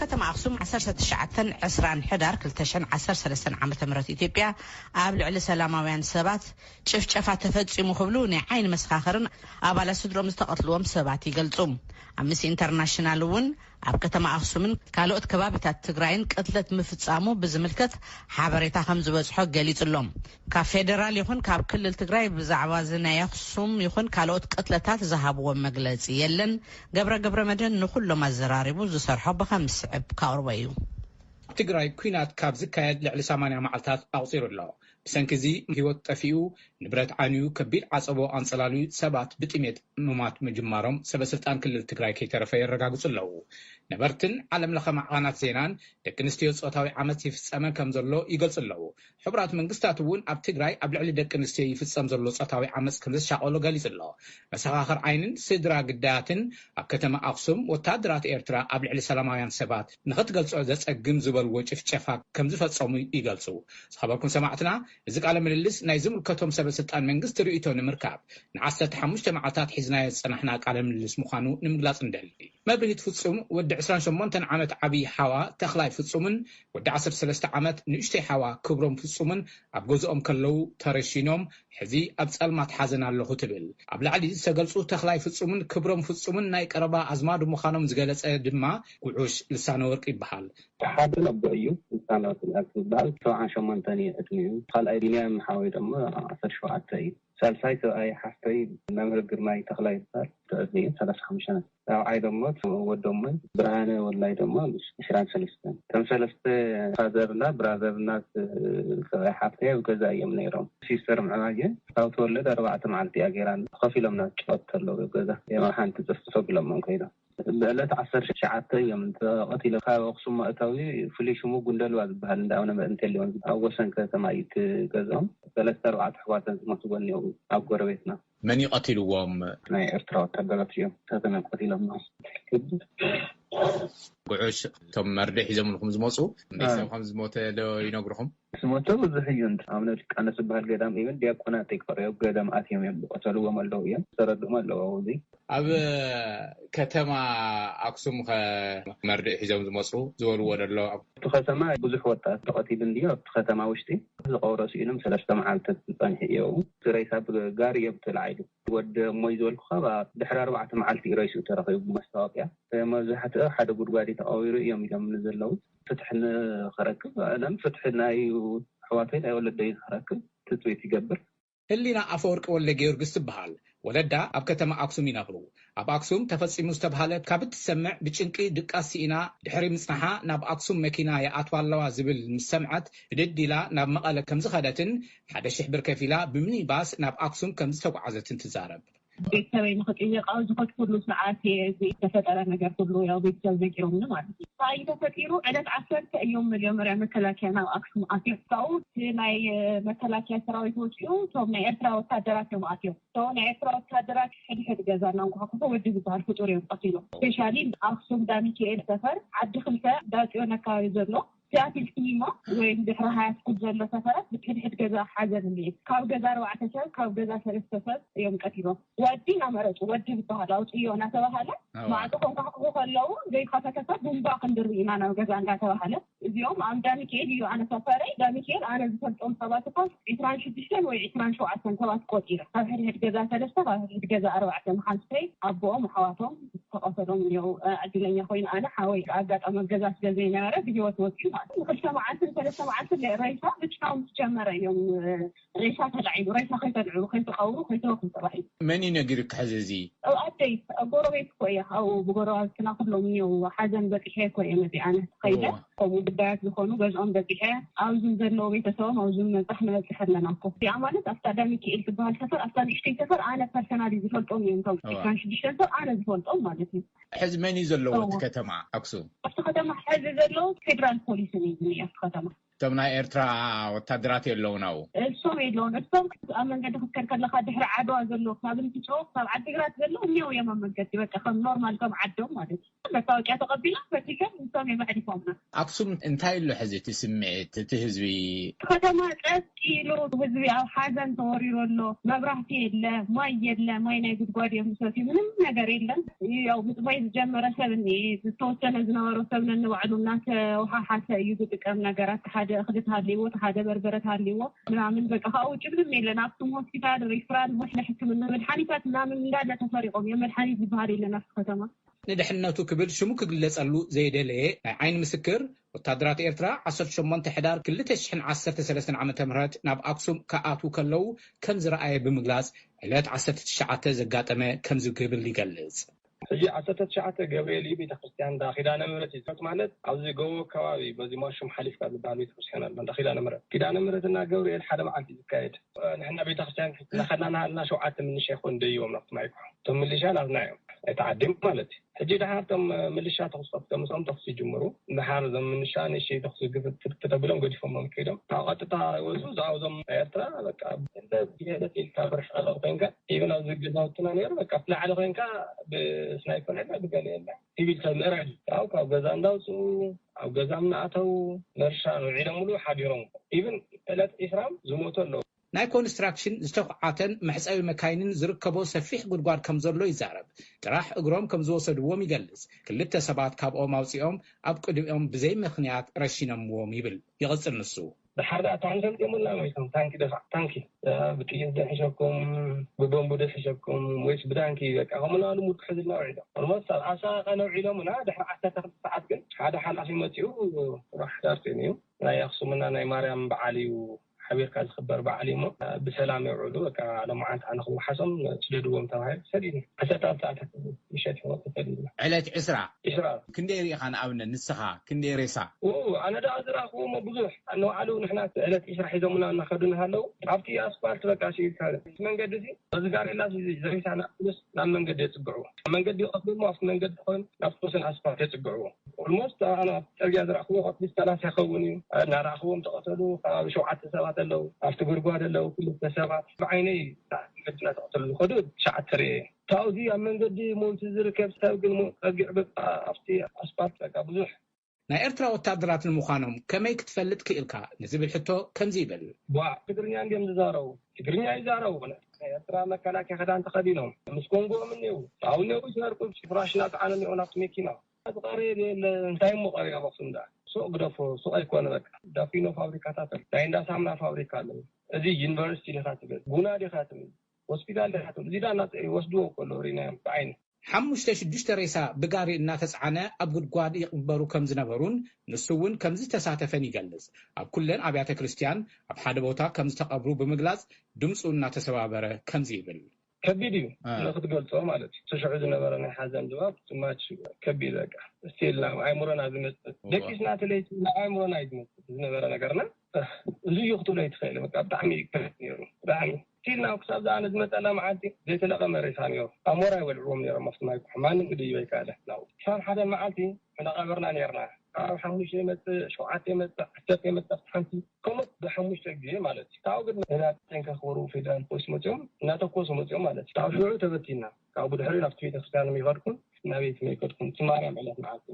ከተማ ኣኽሱም ዓሰርተ ትሽዓተን ዕስራን ሕዳር ክልተ ሽሕን ዓሰርተ ሰለስተን ዓመተ ምህረት ኢትዮጵያ ኣብ ልዕሊ ሰላማውያን ሰባት ጭፍጨፋ ተፈጺሙ ክብሉ ናይ ዓይኒ መሰኻኽርን ኣባላት ስድሮም ዝተቐትልዎም ሰባት ይገልጹ። ኣምነስቲ ኢንተርናሽናል እውን ኣብ ከተማ ኣኽሱምን ካልኦት ከባቢታት ትግራይን ቅትለት ምፍጻሙ ብዝምልከት ሓበሬታ ከም ዝበጽሖ ገሊጹ ኣሎ። ካብ ፌደራል ይኹን ካብ ክልል ትግራይ ብዛዕባ እዚ ናይ ኣኽሱም ይኹን ካልኦት ቅትለታት ዝሃብዎ መግለጺ የለን። ገብረ ገብረ መድህን ንኹሎም ኣዘራሪቡ ዝሰርሖ ብኸም ዝስዕብ ካቕርቦ እዩ። ኣብ ትግራይ ኲናት ካብ ዝካየድ ልዕሊ ሰማንያ መዓልታት ኣቑጺሩ ኣሎ። ብሰንኪ እዚ ህይወት ጠፊኡ፣ ንብረት ዓንዩ፣ ከቢድ ዓጸቦ ኣንጸላልዩ፣ ሰባት ብጥሜት ምማት ምጅማሮም ሰበ ስልጣን ክልል ትግራይ ከይተረፈ የረጋግጹ ኣለዉ። ነበርትን ዓለም ለኸ ማዕኸናት ዜናን ደቂ ኣንስትዮ ጾታዊ ዓመጽ ይፍጸመን ከም ዘሎ ይገልጹ ኣለዉ። ሕቡራት መንግስታት እውን ኣብ ትግራይ ኣብ ልዕሊ ደቂ ኣንስትዮ ይፍጸም ዘሎ ጾታዊ ዓመጽ ከም ዘሻቐሎ ገሊጹ ኣሎ። መሰኻኽር ዓይንን ስድራ ግዳያትን ኣብ ከተማ ኣኽሱም ወታደራት ኤርትራ ኣብ ልዕሊ ሰላማውያን ሰባት ንኽትገልጾ ዘጸግም ዝበልዎ ጭፍጨፋ ከም ዝፈጸሙ ይገልጹ። ዝኸበርኩም ሰማዕትና፣ እዚ ቃለ ምልልስ ናይ ዝምልከቶም ሰበ ስልጣን መንግስቲ ርእይቶ ንምርካብ ንዓሰርተ ሓሙሽተ መዓልታት ሒዝናዮ ዝጸናሕና ቃለ ምልልስ ምዃኑ ንምግላጽ ንደሊ። መብርሂት ፍጹም ወዲ ዕስራን ሸሞንተን ዓመት ዓብዪ ሓዋ ተኽላይ ፍጹምን ወዲ ዓሰርተ ሰለስተ ዓመት ንእሽተይ ሓዋ ክብሮም ፍጹምን ኣብ ገዝኦም ከለዉ ተረሺኖም፣ ሕዚ ኣብ ጸልማት ሓዘን ኣለኹ ትብል። ኣብ ላዕሊ ዝተገልጹ ተኽላይ ፍጹምን ክብሮም ፍጹምን ናይ ቀረባ ኣዝማዱ ምዃኖም ዝገለጸ ድማ ጉዑሽ ልሳነ ወርቅ ይበሃል። ሓደ ነቦ እዩ። ልሳነ ወርቅ ዝበሃል ሰብዓን ሸሞንተን እዩ ዕድሚኡ። ካልኣይ ቢንያም ሓወይ ድማ ዓሰርተ ሸውዓተ እዩ። ሳልሳይ ሰብኣይ ሓፍተይ መምህር ግርማይ ተኽላይ ይበሃል። ዕድሚኡ ሰላሳ ሓሙሽተ ዓመት። ራብዓይ ደሞ ወዶሞ ብርሃነ ወላይ ደሞ ዕስራን ሰለስተን። ከም ሰለስተ ፋዘርና ብራዘርና ሰብኣይ ሓፍተይ ኣብ ገዛ እዮም ነይሮም። ሲስተር ምዕራየ ካብ ተወለደ ኣርባዕተ መዓልቲ እያ ገይራ። ኮፍ ኢሎም ናብ ጨወት ተለዉ ገዛ እዮም ሓንቲ ጽፍጽፍ ኣቢሎሞም ከይዶም። ብዕለት ዓሰርተ ትሽዓተ እዮም ተቐቲሎም። ካብ ኣኽሱም መእተዊ ፍሉይ ሽሙ ጉንደልዋ ዝበሃል እንዳ ኣቡነ መእንቴልዮን ኣብ ወሰን ከተማ እዩ እቲ ገዝኦም። ሰለስተ ኣርባዕተ ኣሕዋት ዝሞትዎ እኒአው ኣብ ጎረቤትና። መን እዩ ቀቲልዎም? ናይ ኤርትራ ወታደራት እዮም ተተመን ቀቲሎም። ጉዑሽ እቶም መርድእ ሒዞምልኩም ዝመፁ እንዴት ሰብ ከም ዝሞተ ዶ ይነግርኹም? ዝሞተ ብዙሕ እዩ። ኣቡነ ሊቃኖስ ዝበሃል ገዳም እዮም ዲያቆናት ይቀረዩ ገዳም ኣትዮም እዮም ዝቀተልዎም ኣለዉ እዮም ዝተረድኦም ኣለዉ ኣብዚ ኣብ ከተማ ኣክሱም ከ መርድእ ሒዞም ዝመፁ ዝበልዎ ደሎ? ኣብቲ ከተማ ብዙሕ ወጣት ተቐቲሉ እንድዩ ኣብቲ ከተማ ውሽጢ ዝቀብሮ ስኢኖም ሰለስተ መዓልቲ ዝፀንሑ እዮም። እቲ ሬሳ ብጋሪ እዮም ተላዒሉ። ወዲ እሞይ ዝበልኩኻ ድሕሪ ኣርባዕተ መዓልቲ እዩ ሬስኡ ተረኺቡ ብመስታወቅያ። መብዛሕትኡ ሓደ ጉድጓድ እዩ ተቐቢሩ እዮም ኢሎም ዘለዉ። ፍትሒ ንኽረክብ ኣለም ፍትሒ ናይ ኣሕዋተይ ናይ ወለደይ ንኽረክብ ትፅቢት ይገብር። ህሊና ኣፈወርቂ ወልደጊዮርጊስ ትበሃል። ወለዳ ኣብ ከተማ ኣክሱም ይነብሩ። ኣብ ኣክሱም ተፈጺሙ ዝተብሃለ ካብ እትሰምዕ ብጭንቂ ድቃስ ስኢና ድሕሪ ምጽንሓ ናብ ኣክሱም መኪና ይኣትዋ ኣለዋ ዝብል ምስ ሰምዐት ብድድ ኢላ ናብ መቐለ ከም ዝኸደትን ሓደ ሽሕ ብር ከፊላ ብሚኒባስ ናብ ኣክሱም ከም ዝተጓዓዘትን ትዛረብ። ቤተሰበይ ንኽጥይቕ ኣብ ዝኸድኩሉ ሰዓት እየ እዚ ዝተፈጠረ ነገር ኩሉ ያው ቤተሰብ ነጊሮምኒ ማለት እዩ። እንታይ እዩ ተፈጢሩ? ዕለት ዓሰርተ እዮም መጀመርያ መከላከያ ናብ ኣክሱም ኣትዮም። ካብኡ እቲ ናይ መከላከያ ሰራዊት ወፂኡ እቶም ናይ ኤርትራ ወታደራት እዮም ኣትዮም። እቶም ናይ ኤርትራ ወታደራት ሕድሕድ ገዛ እናንኳሕኩሑ ወዲ ዝበሃል ፍጡር እዮም ቀቲሎም። ስፔሻሊ ኣክሱም ዳሚካኤል ሰፈር ዓዲ ክልተ ዳፅዮን ኣካባቢ ዘሎ ሲያትል ሲኒማ ወይ ድሕሪ ሃያ ስኩል ዘሎ ሰፈራት ብድሕድሕድ ገዛ ሓዘን እኒኤ። ካብ ገዛ ኣርባዕተ ሰብ ካብ ገዛ ሰለስተ ሰብ እዮም ቀቲሎም። ወዲ እናመረፁ ወዲ ዝበሃል ኣውፅዮ እናተባሃለ ማዕፆ ከንኳሕኩሑ ከለዉ ዘይከፈተ ሰብ ቡምባ ክንድርቢ ኢና ናብ ገዛ እናተባሃለ እዚኦም ኣብ ዳሚካኤል እዩ ኣነ ሰፈረይ ዳሚካኤል ኣነ ዝፈልጦም ሰባት እኳ ዒስራን ሽዱሽተን ወይ ዒስራን ሸውዓተን ሰባት ቆፂረ ካብ ሕድሕድ ገዛ ሰለስተ ካብ ሕድሕድ ገዛ ኣርባዕተ መሓዝተይ ኣቦኦም ኣሕዋቶም ዝተቐተሎም እኒኦ። ዕድለኛ ኮይኑ ኣነ ሓወይ ኣጋጣሚ ኣብ ገዛ ስለ ዘይነበረ ብህይወት ወፂኡ ማለት እዩ። ንክልተ መዓልትን ሰለስተ መዓልትን ሬሳ ብቻ ምስ ጀመረ እዮም ሬሳ ተላዒሉ ሬሳ ከይተልዕሉ ከይትቐብሩ ከይትረኽቡ ተባሂሉ። መን እዩ ነጊሩኪ ሕዚ እዚ? ኣብ ኣደይ ጎረቤት እኮ እየ ካብኡ ብጎረባብትና ኩሎም እኒአው ሓዘን በፂሐ እኮ እየ መፂኣ ኣነ ከይደ ከምኡ ጉዳያት ዝኾኑ ገዝኦም በፂሐ ኣብዙም ዘለዎ ቤተሰቦም ኣብዙም መብፃሕ ንበፅሕ ኣለና እኮ እዚኣ ማለት ኣብታ ዳሚካኤል ትበሃል ሰፈር ኣብታ ንእሽተይ ሰፈር ኣነ ፐርሰናሊ ዝፈልጦም እዮም እቶም ዒስራን ሽዱሽተን ሰብ ኣነ ዝፈልጦም ማለት እዩ። ሕዚ መን እዩ ዘለዎ እቲ ከተማ ኣክሱም? ኣብቲ ከተማ ሕዚ ዘለዎ ፌደራል ፖሊስን እዩ ዝኒአ ኣብቲ ከተማ። እቶም ናይ ኤርትራ ወታደራት የለውን ኣብኡ? እሶም የለውን። እሶም ኣብ መንገዲ ክትከድ ከለኻ ድሕሪ ዓድዋ ዘሎ ካብ እንትጮ ካብ ዓዲግራት ዘሎ እኒው እዮም ኣብ መንገዲ፣ በቃ ከም ኖርማል ከም ዓዶም ማለት እዩ። መታወቂያ ተቐቢሎም ፈቲሾም እሶም እዮም ኣዕሪፎምና። ኣክሱም እንታይ ኣሎ ሕዚ እቲ ስምዒት እቲ ህዝቢ? ከተማ ጸጥ ኢሉ፣ ህዝቢ ኣብ ሓዘን ተወሪሩ ኣሎ። መብራህቲ የለ፣ ማይ የለ፣ ማይ ናይ ጉድጓድ እዮም ዝሰትዩ፣ ምንም ነገር የለን። ያው ምጽባይ ዝጀመረ ሰብ እኒ ዝተወሰነ ዝነበሮ ሰብ ነንባዕሉ እናተወሓሓሰ እዩ ዝጥቀም ነገራት። ሓደ እኽሊ ተሃልይዎ፣ ሓደ በርበረ ተሃልይዎ ምናምን፣ በቃ ካብኡ ውጭ ምንም የለን። ኣብቱም ሆስፒታል ሪፍራል፣ ወስለ ሕክምና፣ መድሓኒታት ምናምን እንዳለ ተፈሪቆም እዮም። መድሓኒት ዝበሃል የለን ኣብቲ ከተማ። ንድሕነቱ ክብል ሽሙ ክግለጸሉ ዘይደለየ ናይ ዓይኒ ምስክር፣ ወታደራት ኤርትራ ዓሰርተ ሸሞንተ ሕዳር ክልተ ሽሕን ዓሰርተ ሰለስተን ዓመተ ምህረት ናብ ኣክሱም ክኣትዉ ከለዉ ከም ዝረኣየ ብምግላጽ፣ ዕለት ዓሰርተ ትሽዓተ ዘጋጠመ ከምዚ ክብል ይገልጽ። ሕጂ ዓሰርተ ትሽዓተ ገብርኤል እዩ፣ ቤተክርስትያን እንዳ ኪዳነ ምህረት እዩ ማለት ኣብዚ ጎቦ ከባቢ በዚ ማሹም ሓሊፍካ ዝበሃል ቤተክርስትያን ኣሎ፣ እንዳ ኪዳነ ምህረት። ኪዳነ ምህረት እና ገብርኤል ሓደ መዓልቲ እዩ ዝካየድ። ንሕና ቤተክርስትያን እናኸድና እናሃልና ሸውዓተ ምንሻ ይኾን ደይቦም ናብቲ ማይ እቶም ምልሻ ናትና እዮም፣ እቲ ዓዲ ማለት እዩ። ሕጂ ደሓር እቶም ምልሻ ተኹስ ከፍቶም፣ ምስኦም ተኹስ ይጅምሩ። ደሓር እዞም ምንሻ ንእሽተይ ተኹስ ግፍት ተቢሎም ገዲፎሞም ከይዶም፣ ካብ ቀጥታ ይወፁ። እዛ እዞም ናይ ኤርትራ በቃ እንተ ብሄደት ኢልካ ብርሕ ቀረብ ኮይንካ፣ ኢቨን ኣብዚ ገዛውትና ነይሩ፣ በቃ ብላዕሊ ኮይንካ ብስናይፐር የለ ብገለ የለ፣ ሲቪል ሰብ ምእራይ። ካብ፣ ካብ ገዛ እንዳውፅኡ፣ ኣብ ገዛ እናኣተው፣ መርሻ ውዒሎም ሙሉ ሓዲሮም። ኢቭን ዕለት ዒስራም ዝሞቱ ኣለዉ። ናይ ኮንስትራክሽን ዝተኹዓተን መሕፀቢ መካይንን ዝርከቦ ሰፊሕ ጉድጓድ ከም ዘሎ ይዛረብ። ጥራሕ እግሮም ከም ዝወሰድዎም ይገልጽ። ክልተ ሰባት ካብኦም ኣውፂኦም ኣብ ቅድሚኦም ብዘይ ምኽንያት ረሺኖምዎም ይብል። ይቕጽል ንሱ። ድሓር ደኣ ታንኪ ሰልጢሙና ሞይቶም። ታንኪ ደፋዕ፣ ታንኪ፣ እ፣ ብጥይት ደሒሸኩም፣ ብቦምቡ ደሒሸኩም፣ ወይስ ብታንኪ፣ በቃ፣ ከምኡ እናበሉ ሙድ ክሕዙልና ውዒሎም። ኦልሞስት ኣብ ኣሳቃ ነውዒሎምና፣ ድሕሪ ዓሰርተ ክልተ ሰዓት ግን ሓደ ሓላፊ መፂኡ፣ ራሕ ዳርቴን እዩ። ናይ ኣኽሱምና ናይ ማርያም በዓል እዩ፣ ሓቢርካ ዝኽበር በዓል እዩ እሞ፣ ብሰላም የውዕሉ፣ በቃ፣ ሎማዓንቲ ኣነ ክወሓሶም ስደድዎም ተባሂሉ ተሰዲድና። ዓሰርተ ሰዓት ምሸት ይኾን ተሰዲድና። ዕለት ዕስራ? ዕስራ። ክንደይ ርኢኻ ንኣብነት ንስኻ? ክንደይ ሬሳ? ኡ፣ ኣነ ደኣ ዝረኣኽዎ እሞ ብዙሕ። ንባዕሉ ንሕና ዕለት ዕስራ ሒዞምና እናኸዱ እናሃለዉ፣ ኣብቲ ኣስፋልት በቃ ሲኢልካ፣ እቲ መንገዲ እዚ፣ በዚ ጋሬላ እዚ ዘሪሳና፣ ፕሉስ ናብ መንገዲ የጽግዕዎ። ኣብ መንገዲ ይቐትልዎ እሞ ኣብቲ መንገዲ ኮይኑ ናብቲ ወሰን ኣስፋልት የጽግዕዎ። ኦልሞስት ኣነ ኣብቲ ጽርግያ ዝረኣኽዎ ቀትሪ ሰላሳ ይኸውን እዩ። እናረኣኽዎም ተቐተሉ፣ ከባቢ ሸውዓተ ሰባት ኣለዉ። ኣብቲ ጉድጓድ ኣለዉ ክልተ ሰባት። ብዓይነይ መኪና ተቐተሉ ዝኸዱ ትሽዓተ ርእየ። ካብዚ ኣብ መንገዲ ሞይቱ ዝርከብ ሰብ ግን ሞ-፣ ጸጊዑ በቃ ኣብቲ ኣስፋልት በቃ ብዙሕ። ናይ ኤርትራ ወታደራት ንምዃኖም ከመይ ክትፈልጥ ክኢልካ ንዝብል ሕቶ ከምዚ ይብል። ዋ፣ ትግርኛ እንድዮም ዝዛረቡ። ትግርኛ ይዛረቡ። ናይ ኤርትራ መከላከያ ክዳን ተኸዲኖም ምስ ኮንጎኦም እኒአው። ኣብኡ እኒአው ይሰርቁ፣ ፍራሽ እናጸዓኑ እኒአው ናብቲ መኪና። ዝቐርብ የለ፣ እንታይ እሞ ቀሪብ ኣብ ኣኽሱም ደኣ? ሱቕ ግደፎ፣ ሱቕ ኣይኮነ በቃ። ዳፊኖ ፋብሪካታት ኣሎ። ናይ እንዳ ሳሙና ፋብሪካ ኣለዉ። እዚ ዩኒቨርሲቲ ዲኻ ትብል? ጉና ዲኻ ትብል? ሆስፒታል ዲኻ ትብል? እዚ ደኣ እናጸ-፣ ይወስድዎ እኮ ኣለዉ፣ ሪናዮም ብዓይኒ። ሓሙሽተ ሽዱሽተ ሬሳ ብጋሪ እናተጻዕነ ኣብ ጉድጓድ ይቕበሩ ከም ዝነበሩን ንሱ እውን ከም ዝተሳተፈን ይገልጽ። ኣብ ኩለን ኣብያተ ክርስቲያን ኣብ ሓደ ቦታ ከም ዝተቐብሩ ብምግላጽ ድምጹ እናተሰባበረ ከምዚ ይብል። ከቢድ እዩ እ። ንክትገልጾ ማለት እዩ። እቲ ሽዑ ዝነበረ ናይ ሓዘን ድባብ ትማች ከቢድ በቃ። ስቲል ናብ ኣእምሮና ዝመጽእ። እዋ። ደቂስና እቲ ለይቲ ናብ ኣእምሮና እዩ ዝመጽእ ዝነበረ ነገርና። እዚ እዩ ክትብሎ ኣይትኽእል። በቃ ብጣዕሚ እዩ ከቢድ ነይሩ። ብጣዕሚ። ስቲል ናብ ክሳብ ዝኣነ ዝመጸላ መዓልቲ ዘይተለቐመ ሬሳ ነይሩ። ኣሞራ ይበልዕዎም ነይሮም ኣብቲ ማይ ኩሖ። ማንም ክድይብ ኣይከኣለ። ናብኡ። ክሳብ ሓደ መዓልቲ እናቐበርና ነይርና። ካብ ሓሙሽተ ይመጽእ፣ ሸውዓተ ይመጽእ፣ ዓሰርተ ይመጽእ ኣብቲ ሓንቲ። ከምኡ ብሓሙሽተ ግዜ ማለት እዩ። ካብኡ ግን ነዳዲ ታንከር ክወርዉ ፌደራል ፖሊስ መጺኦም እናተኮሱ መጺኦም ማለት እዩ። ካብ ሽዑ ተበቲና። ካብ ብድሕሪኡ ናብቲ ቤተክርስትያን መይከድኩን፣ ናበይ መይከድኩን፣ እቲ ማርያም ዕለት መዓልቲ።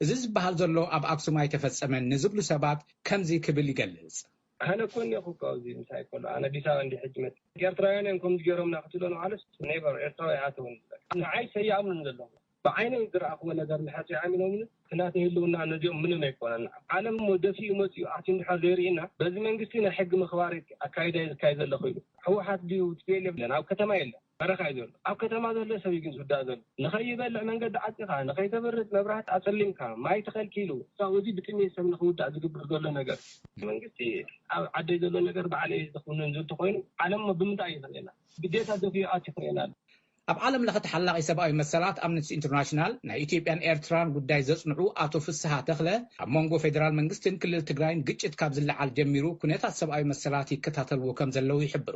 እዚ ዝበሃል ዘሎ ኣብ ኣክሱም ኣይተፈጸመን ንዝብሉ ሰባት ከምዚ ክብል ይገልጽ። ኣነ እኮ እኒአኹ እኮ ኣብዚ ምሳይ ከሎ፣ ኣነ ኣዲስ ኣበባ እንዲህ ሕጂ መጽእ። ኤርትራውያን እዮም ከምዚ ገይሮምና ክትብሎ ንባዕሉስ፣ ኔቨር፣ ኤርትራዊ ኣይኣተውን። ንዓይ ሰይኣምኑን ዘለኹ። ብዓይነይ ዝረኣኽዎ ነገር እንድሕር ሪኣም ኢሎምኒ፣ እቲ ናተይ ህልውና ነዚኦም ምንም ኣይኮነን። ዓለም እሞ ደፊኡ መፂኡ ኣትዩ እንድሕር ዘይርኢና፣ በዚ መንግስቲ ናይ ሕጊ ምኽባር ኣካይዳ እዩ ዝካየድ ዘሎ ኮይኑ፣ ህወሓት ድዩ ቲ ፒ ኤል ኤፍ የለን፣ ኣብ ከተማ የለን፣ በረኻ እዩ ዘሎ። ኣብ ከተማ ዘሎ ሰብ እዩ ግን ዝውዳእ ዘሎ። ንኸይበልዕ መንገዲ ዓፂኻ፣ ንኸይተብርድ መብራህቲ ኣፀሊምካ፣ ማይ ተኸልኪሉ፣ ሳብ እዚ ብጥሜት ሰብ ንኽውዳእ ዝግበር ዘሎ ነገር። መንግስቲ ኣብ ዓደይ ዘሎ ነገር ባዕለይ ዝኽውንን ዝብል ተኾይኑ፣ ዓለም እሞ ብምንታይ እዩ ክርእየና? ግዴታ ደፊኡ ኣትዩ ክርእየና ኣሎ። ኣብ ዓለም ለኸ ተሓላቒ ሰብኣዊ መሰላት ኣምነስቲ ኢንተርናሽናል ናይ ኢትዮጵያን ኤርትራን ጉዳይ ዘጽንዑ ኣቶ ፍስሃ ተኽለ፣ ኣብ መንጎ ፌደራል መንግስትን ክልል ትግራይን ግጭት ካብ ዝለዓል ጀሚሩ ኩነታት ሰብኣዊ መሰላት ይከታተልዎ ከም ዘለዉ ይሕብሩ።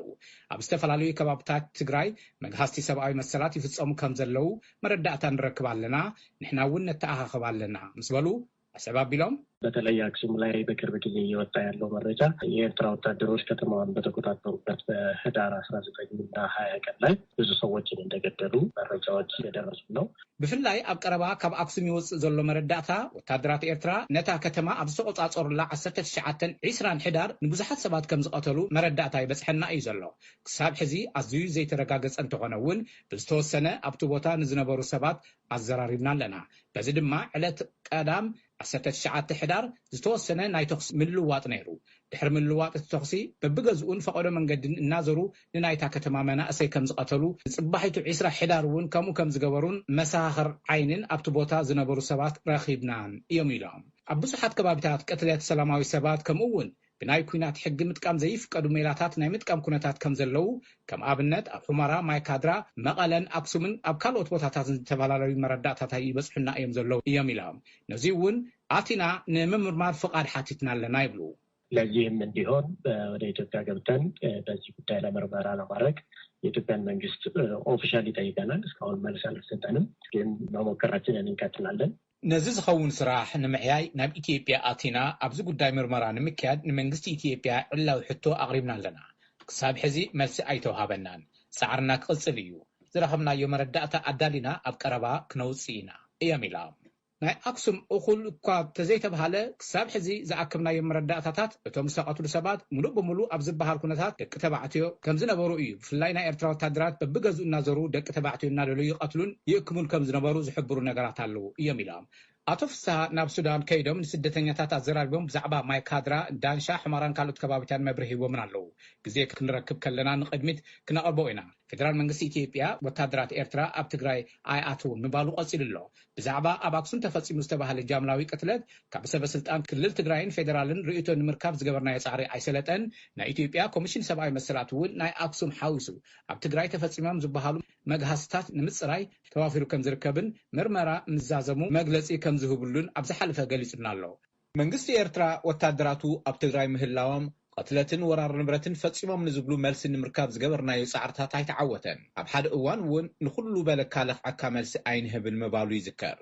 ኣብ ዝተፈላለዩ ከባብታት ትግራይ መግሃስቲ ሰብኣዊ መሰላት ይፍጸሙ ከም ዘለዉ መረዳእታ ንረክብ ኣለና፣ ንሕና እውን ነተኣኻኽብ ኣለና ምስ በሉ፣ ኣስዕብ ኣቢሎም። በተለይ አክሱም ላይ በቅርብ ጊዜ እየወጣ ያለው መረጃ የኤርትራ ወታደሮች ከተማዋን በተቆጣጠሩበት በህዳር አስራ ዘጠኝ እና ሀያ ቀን ላይ ብዙ ሰዎችን እንደገደሉ መረጃዎች እየደረሱ ነው። ብፍላይ ኣብ ቀረባ ካብ ኣክሱም ይወፅእ ዘሎ መረዳእታ፣ ወታደራት ኤርትራ ነታ ከተማ ኣብ ዝተቆፃፀሩላ ዓሰርተ ትሽዓተን ዒስራን ሕዳር ንብዙሓት ሰባት ከም ዝቐተሉ መረዳእታ ይበፅሐና እዩ ዘሎ። ክሳብ ሕዚ ኣዝዩ ዘይተረጋገፀ እንተኾነ እውን፣ ብዝተወሰነ ኣብቲ ቦታ ንዝነበሩ ሰባት ኣዘራሪብና ኣለና። በዚ ድማ ዕለት ቀዳም ዓሰርተ ትሽዓተ ሕዳር ዝተወሰነ ናይ ተኹሲ ምልውዋጥ ነይሩ። ድሕሪ ምልውዋጥ እቲ ተኹሲ፣ በብገዝኡን ፈቐዶ መንገድን እናዘሩ ንናይታ ከተማ መናእሰይ ከም ዝቐተሉ፣ ንፅባሒቱ ዒስራ ሕዳር እውን ከምኡ ከም ዝገበሩን መሰኻኽር ዓይንን ኣብቲ ቦታ ዝነበሩ ሰባት ረኺብናን እዮም ኢሎም። ኣብ ብዙሓት ከባቢታት ቅትለት ሰላማዊ ሰባት፣ ከምኡ እውን ብናይ ኲናት ሕጊ ምጥቃም ዘይፍቀዱ ሜላታት ናይ ምጥቃም ኩነታት ከም ዘለዉ፣ ከም ኣብነት ኣብ ሑመራ፣ ማይካድራ፣ መቐለን ኣክሱምን ኣብ ካልኦት ቦታታትን ዝተፈላለዩ መረዳእታታት ይበፅሑና እዮም ዘለዉ እዮም ኢሎም። ነዚ እውን ኣቲና ንምምርማር ፍቓድ ሓቲትና ኣለና ይብሉ። ለዚህም እንዲሆን ወደ ኢትዮጵያ ገብተን በዚህ ጉዳይ ላይ ምርመራ ለማድረግ የኢትዮጵያን መንግስት ኦፊሻሊ ጠይቀናል። እስካሁን መልስ አልተሰጠንም፣ ግን መሞከራችንን እንቀጥላለን። ነዚ ዝኸውን ስራሕ ንምዕያይ ናብ ኢትዮጵያ ኣቲና ኣብዚ ጉዳይ ምርመራ ንምክያድ ንመንግስቲ ኢትዮጵያ ዕላዊ ሕቶ ኣቕሪብና ኣለና። ክሳብ ሕዚ መልሲ ኣይተውሃበናን። ጻዕርና ክቕጽል እዩ። ዝረኸብናዮ መረዳእታ ኣዳሊና ኣብ ቀረባ ክነውጽእ ኢና እዮም ኢሎም። ናይ ኣክሱም እኹል እኳ ተዘይተብሃለ፣ ክሳብ ሕዚ ዝኣከብናዮም መረዳእታታት እቶም ዝተቐትሉ ሰባት ሙሉእ ብሙሉእ ኣብ ዝበሃል ኩነታት ደቂ ተባዕትዮ ከም ዝነበሩ እዩ። ብፍላይ ናይ ኤርትራ ወታደራት በብገዝኡ እናዞሩ ደቂ ተባዕትዮ እናደለዩ ይቐትሉን ይእክሙን ከም ዝነበሩ ዝሕብሩ ነገራት ኣለዉ እዮም ኢሎም። ኣቶ ፍስሃ ናብ ሱዳን ከይዶም ንስደተኛታት ኣዘራሪቦም ብዛዕባ ማይ ካድራ፣ ዳንሻ፣ ሕመራን ካልኦት ከባቢታት መብርሂ ሂቦምን ኣለዉ። ግዜ ክንረክብ ከለና ንቕድሚት ክነቕርቦ ኢና። ፌደራል መንግስቲ ኢትዮጵያ ወታደራት ኤርትራ ኣብ ትግራይ ኣይኣትውን ምባሉ ቀጺሉ ኣሎ። ብዛዕባ ኣብ ኣክሱም ተፈጺሙ ዝተባህለ ጃምላዊ ቅትለት ካብ ሰበ ስልጣን ክልል ትግራይን ፌደራልን ርእይቶ ንምርካብ ዝገበርናዮ ጻዕሪ ኣይሰለጠን። ናይ ኢትዮጵያ ኮሚሽን ሰብኣዊ መሰላት እውን ናይ ኣክሱም ሓዊሱ ኣብ ትግራይ ተፈጺሞም ዝበሃሉ መግሃስታት ንምጽራይ ተዋፊሩ ከም ዝርከብን ምርመራ ምዛዘሙ መግለጺ ከም ዝህብሉን ኣብ ዝሓለፈ ገሊጹልና ኣሎ። መንግስቲ ኤርትራ ወታደራቱ ኣብ ትግራይ ምህላዎም ቅትለትን ወራር ንብረትን ፈጺሞም ንዝብሉ መልሲ ንምርካብ ዝገበርናዮ ጻዕርታት ኣይተዓወተን። ኣብ ሓደ እዋን እውን ንኹሉ በለካ ለኽዓካ መልሲ ኣይንህብን ምባሉ ይዝከር።